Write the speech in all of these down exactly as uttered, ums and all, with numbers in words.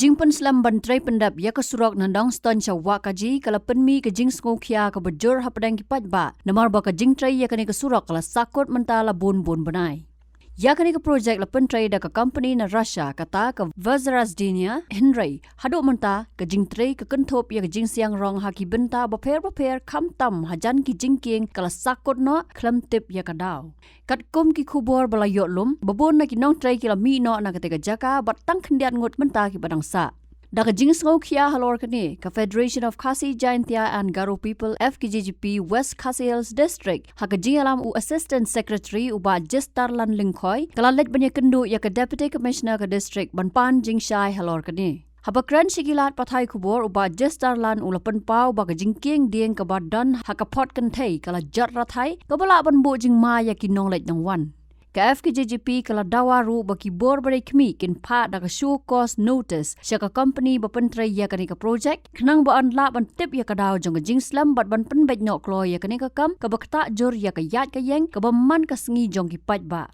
Jingpynslem ban trei pyndep ïa ka surok na Nongstoiñ sha Wahkaji ka la pynmih ka jingsngewkhia kaba jur hapdeng ki paidbah namar ba ka jingtrei ïa kane ka surok ka la sahkut mynta la bun bun bnai. Ïa kane ka projek la pyntrei da ka kompani na Russia kata ka Vozrождение, hynrei haduh mynta ka jingtrei ka kynthup ïa ka jingsiang rong ha ki bynta bapher bapher khamtam hajan ki jingkieng ka la sahkut noh khlem tip ïa ka daw. Katkum ki khubor ba la ïoh lum, ba bun na ki nongtrei ki la mih noh na kata ka jaka bad tang khyndiat ngut mynta kiba dang sah. Da ka jingsngewkhia halor kane, ka Federation of Khasi Jaintia and Garo People, F K J G P, West Khasi Hills District, ha ka jingïalam u Assistant Secretary u Bah Jistarlan Lyngkhoi ka la leit ban ïakynduh ïa ka Deputy Commissioner ka District ban pan jingshai halor kane. Haba kren sha ki lad pathai khubor u Bah Jistarlan u la pynpaw ba ka jingkieng dieng kaba don ha ka phot kynthei ka la jot rathai kaba lah ban buh jingma ïa ki nongleit nongwan. Ka F K J G P ka la dawa ruh ba ki bor ba dei khmih kin phah da ka show cause notice sha ka kompani ba pyntrei ïa kane ka projek khnang ba yn lah ban tip ïa ka daw jong ka jingslem bad ban pynbeit noh kloi ïa kane ka kam kaba ktah jur ïa ka ïaid ka ïeng kaba man ka sngi jong ki paidbah.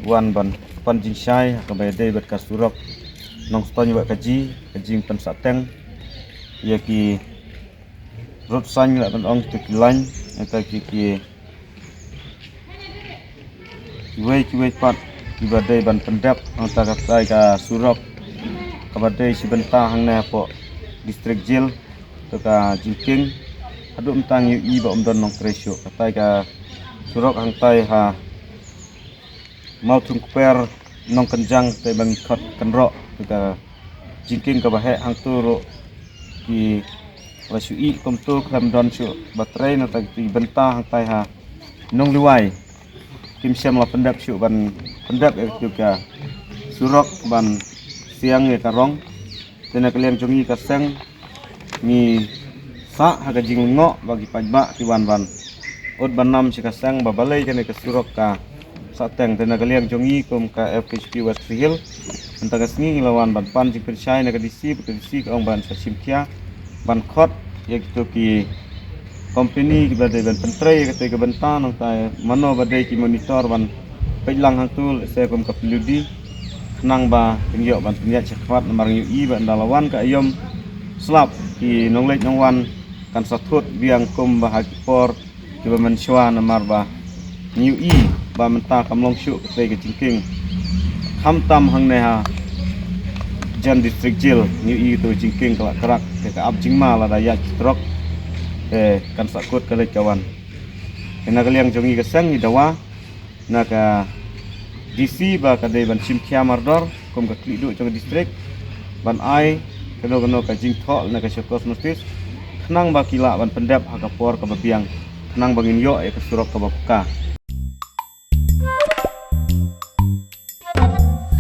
Wan ban pan jingshai ha kaba ïadei bad ka surok Nongstoiñ Wahkaji, ka jingpynsahteng ïa ki rud saiñ, lah ban ong, to ki lain, ïa ki, ki kiwei kiwei pat kiba dei ban pyndep hangta katai ka surok kaba dei shi bynta hangne hapoh District Jail, to ka jingkieng. Haduh mynta ngi ïohi ba ym don nongtrei shuh. Katai ka surok hangtai ha Mawthungkper Nongkynjang, te ba ngi khot Kynroh, te ka jingkieng kaba heh hangto ruh ki la shu ïeh kumto khlem don shuh ba trei, nangta ki bynta hangtai ha Nongliwai kim shym la pyndep shuh ban pyndep ïa ka surok ban siang ïa ka rong. Te na ka liang jong ngi ka seng ngi sah ha ka jinglyngngoh ba ki paidbah ki wan ban ud ban nam sha ka seng ba balei kane ka surok ka sahteng. Te na ka liang jong ngi kum ka F K J P West Khasi Hills, mynta ka sngi ngi la wan ban pan jingpynshai na ka D C, ba ka D C ka ong ban sa shim khia ban khot ïa kito ki kompani kiba dei ban pyntrei ïa kata ka bynta, nangta mano ba dei ki monitor ban peit lang hangto, lehse kum ka P W D, khnang ba kin ïoh ban pynïaid shakhmat. Namar ngi ïohi ba ynda la wan ka aïom slap, ki nongleit nongwan kan sa thut biang kum ba ha ki por kiba mynshuwa, namar ba ngi ïohi ba mynta kam long shuh katai ka jingkieng. Khamtam hangne ha jan District Jail ngi ïohi katai ka jingkieng ka la krak, te ka ap jingma lada ïaid ki trok, te kan sahkut ka leit ka wan. Te na ka liang jong ngi ka seng ngi dawa na ka D C ba ka dei ban shim khia mardor kum ka khlieh duh jong ka district, ban ai kano kano ka jingthoh na ka show cause notice, khnang ba ki lah ban pyndep ha ka por kaba biang, khnang ba ngin ïoh ïa ka surok kaba paka.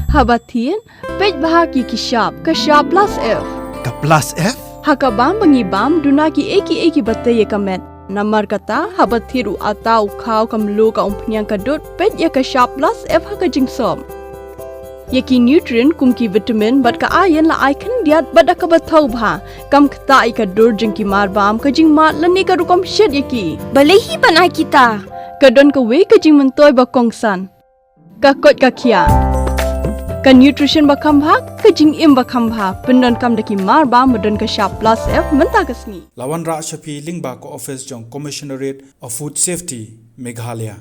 Haba thied, peit bha ki ki shap, ka shap plus F. Ka plus F? Ha ka bam ba ngi bam, duna ki ei ki ei kiba tei ïa ka met. Namar kata, haba thied u atta, u khaw, ka mluh, ka umphniang, ka dud, peit ïa ka shap plus F ha ka jingsop. Ïa ki nutrient kum ki vitamin bad ka iron la ai khyndiat bad da kaba thaw bha. Kam ktah ïa ka dur jong ki marbam, ka jingmad lane ka rukom shet ïa ki. Balei hi ban ai kita? Ka don kawei ka jingmyntoi ba kongsan. Ka koit ka khiah. Ka nutrition ba kham bha, ka jingim ba kham bha. Pyndonkam da ki marbam ba don ka shap plus F mynta ka sngi. La wanrah sha phi lyngba ka office jong Commissionerate of Food Safety, Meghalaya.